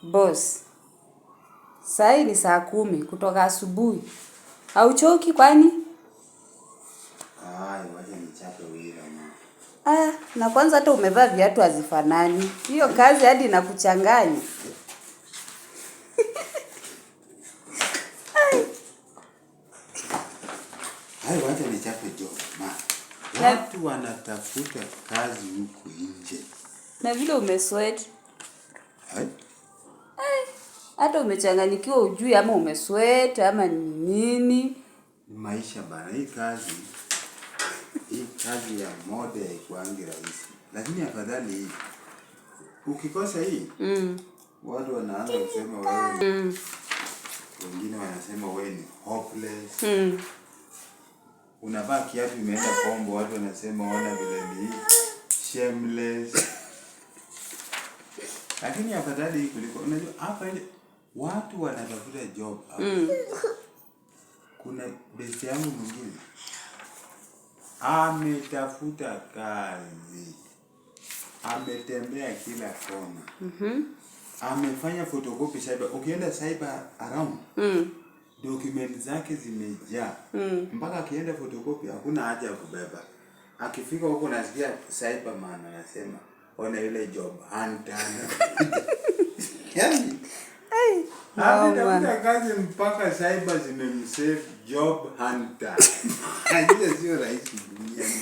Boss, saa hii ni saa 10 kutoka asubuhi. Hauchoki kwani? Ai, wacha nichape wira ma. Ah, na kwanza hata umevaa viatu hazifanani. Hiyo kazi hadi inakuchanganya. Ai, wacha nichape job ma. Watu wanatafuta kazi huku nje. Na vile umesweat. Ai, Hata umechanganyikiwa ujui ama umesweat ama ni nini. Ni maisha bana. Hii kazi ya mode haikuangi rahisi. Lakini afadhali hii. Ukikosa hii, watu wanaanza kusema wewe wengine wanasema wewe ni hopeless. Unavaa kiatu imeenda kombo, watu wanasema ona vile ni shameless. Lakini afadhali hii kuliko, unajua hapa ile watu wanatafuta job hapa. Kuna best yangu mwingine ametafuta kazi, ametembea kila kona, amefanya photocopy cyber. Ukienda cyber around, document zake zimejaa mpaka akienda photocopy hakuna haja ya kubeba. Akifika huko nasikia cyberman anasema, "Ona yule job hunter." Yani ametafuta kazi mpaka cyber zimemsave job hunter. Hiyo sio rahisi duniani.